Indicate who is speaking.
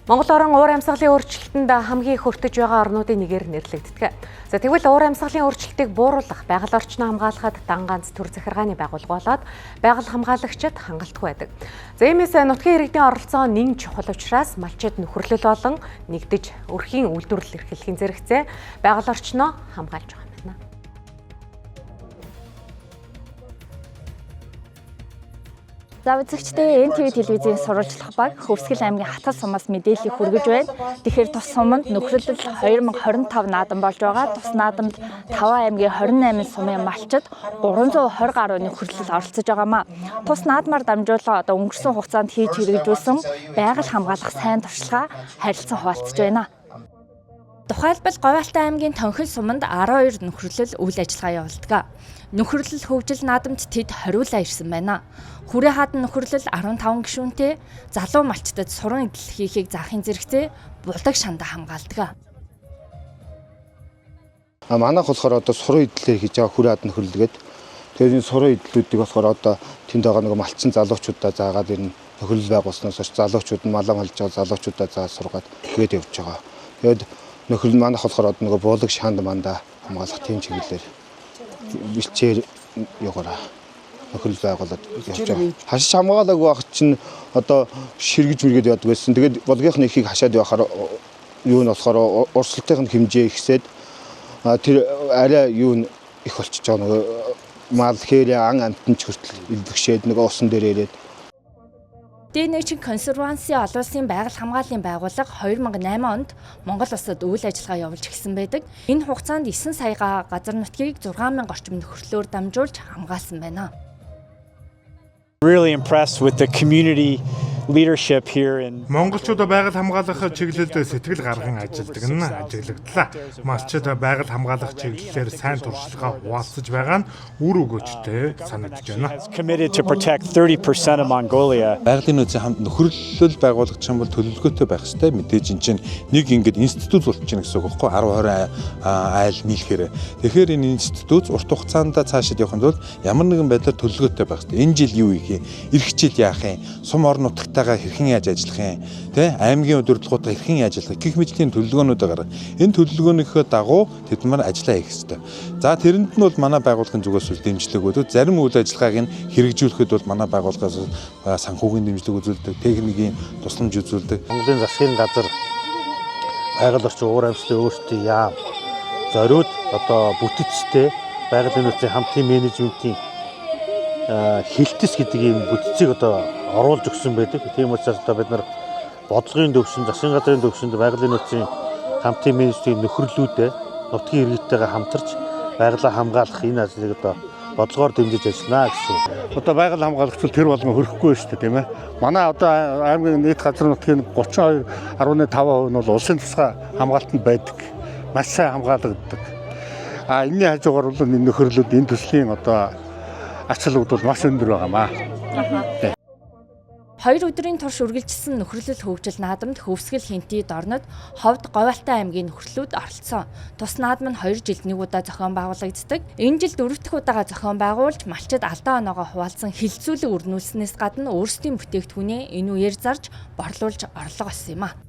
Speaker 1: Монгол орон уур амьсгалын өөрчлөлтөнд хамгийн их өртөж байгаа орнуудын нэгээр нэрлэгддэг. За, тэгвэл уур амьсгалын өөрчлөлтийг бууруулах, байгаль орчноо хамгаалахад дан ганц төр захиргааны байгууллага болоод байгаль хамгаалагчид хангалтгүй байдаг. За, иймээс нутгийн иргэдийн оролцоо нэн чухал учраас малчид нөхөрлөл болон нэгдэж өрхийн үйлдвэрлэл эрхлэхийн зэрэгцээ байгаль орчноо хамгаалж байгаа юм байна.
Speaker 2: За, үзэгчдээ, NTV телевизийн сурвалжлах баг Хөвсгөл аймгийн Хатгал сумаас мэдээллийг хүргэж байна. Тэгэхээр тус суманд нөхөрлөл 2025 наадам болж байгаа. Тус наадамд 5 аймгийн 28 сумын малчид 320 гаруй нөхөрлөл оролцож байгаамаа. Тус наадмаар дамжуулан одоо өнгөрсөн хугацаанд хийж хэрэгжүүлсэн байгаль хамгаалах сайн туршлагаа харилцан хуваалцаж байна. Тухайлбал, Говьалтай аймгийн Тонхил суманд 12 нөхөрлөл үйл ажиллагаа явуулдаг. Нөхөрлөл хөгжил наадамд тэд хориулаа ирсэн байна. Хүрээ хаадан нөхөрлөл 15 гишүүнтэй залуу малчдад суран эдлэл хийхийг заахын зэрэгцээ булаг шандаа хамгаалдаг.
Speaker 3: А манайх болохоор одоо суран эдлэлээр хийж байгаа хүрээ хаадан нөхөрлөл гээд. Тэгээд энэ суран эдлэлүүдийг болохоор одоо тэнд байгаа нэг малчин залуучуудаа заагаад, энэ нөхөрлөл байгуулсанаас хойш залуучууд нь малаа малж байгаа залуучуудаа заа сургаад тэгээд явж байгаа. Тэгээд нөхөрлөл манайх болохоор одоо нөгөө буулаг шанд мандаа хамгаалах тийм чиглэлээр бэлчээр юугаараа нөхөрлөл байгуулад явж байгаа. Хашиж хамгаалаагүй байх чинь одоо ширгэж мэргээд явдаг байсан. Тэгээд булгийнхны ихийг хашаад явахаар юу нь болохоор урсгалтын хэмжээ ихсээд тэр арай юу нь их болчихж байгаа, нөгөө мал хээрээ ан амтан ч хүртэл илбэгшээд нөгөө усан дээр ирээд.
Speaker 2: Nature Conservancy олон улсын байгаль хамгааллын байгууллага 2008 онд Монгол улсад үйл ажиллагаа явуулж эхэлсэн байдаг. Энэ хугацаанд 9 саяга газар нутгийг 6000 орчим нөхөрлөөр дамжуулж хамгаалсан байна.
Speaker 4: Really impressed with the community leadership here in
Speaker 5: Монголчууд байгаль хамгаалах чиглэлд сэтгэл гарган ажилладаг нь ажиглагдлаа. Малчид байгаль хамгаалах чиглэлээр сайн туршлагаа хуваалцаж байгаа нь үр өгөөжтэй санагдаж байна.
Speaker 4: has committed to protect 30% of Mongolia.
Speaker 6: Байгалийн нөөцийн хамт нөхөрлөл байгуулагдах юм бол төлөвлөгөөтэй байх хэрэгтэй. Мэдээж энэ чинь нэг ингээд институт болчихно гэсэн үг байхгүй, 10 20 айл нийлэхээр. Тэгэхээр энэ институт урт хугацаанд цаашид явахын тулд ямар нэгэн байдлаар төлөвлөгөөтэй байх хэрэгтэй. Энэ жил юу хийх юм? Ирэх жил яах юм? Сум орон нутагтайгаа хэрхэн яаж ажиллах юм? Тэ, аймгийн удирдлагуудаа хэрхэн яаж ажиллах, гэх мэтлийн төлөвлөгөөнүүдээ гаргах. Энэ төлөвлөгөөнийхөө дагуу тэд нар ажиллаа хийх хэрэгтэй. За, тэрэнд нь бол манай байгууллагын зүгээс бол дэмжлэг өгдөг. Зарим үйл ажиллагааг нь хэрэгжүүлэхэд бол манай байгууллагаас санхүүгийн дэмжлэг үзүүлдэг, техникийн тусламж үзүүлдэг.
Speaker 7: Монголын засгийн газар, байгаль орчин уур амьслын өөрчлөлтийн яам зориуд одоо бүтэцтэй байгалийн нөөцийн хамтын менежментийн хэлтэс гэдэг ийм бүтцийг одоо оруулж өгсөн байдаг. Тийм учраас одоо бид нар бодлогын төвшөнд, засгийн газрын төвшөнд байгалийн нөөцийн хамтын менежментийн нөхөрлүүдээ нутгийн иргэдтэйгээ хамтарч байгалаа хамгаалах энэ ажлыг одоо бодлогоор дэмжиж ажиллана гэсэн.
Speaker 8: Одоо байгаль хамгаалагч тэр болгон хөрөхгүй шүү дээ, тийм ээ. Манай одоо аймгийн нийт газар нутгийн 32.5% нь бол улсын тусгай хамгаалтанд байдаг. Маш сайн хамгаалагддаг. А энэний хажуугаар бол энэ нөхөрлүүд, энэ төслийн одоо ач холбогдол маш өндөр байгаамаа.
Speaker 2: 2 өдрийн турш үргэлжилсэн нөхөрлөл хөгжил наадамд Хөвсгөл, Хэнтий, Дорнод, Ховд, Говьалтай аймгийн нөхөрлүүд оролцсон. Тус наадам нь 2 жилд нэг удаа зохион байгуулагддаг. Энэ жил дөрөв дэх удаага зохион байгуулж, малчид алдаа оноогоо хуваалцсан, хэлэлцүүлэг өрнүүлснээс гадна өөрсдийн бүтээгдэхүүнээ энэ үеэр зарж, борлуулж орлого олсон юм а.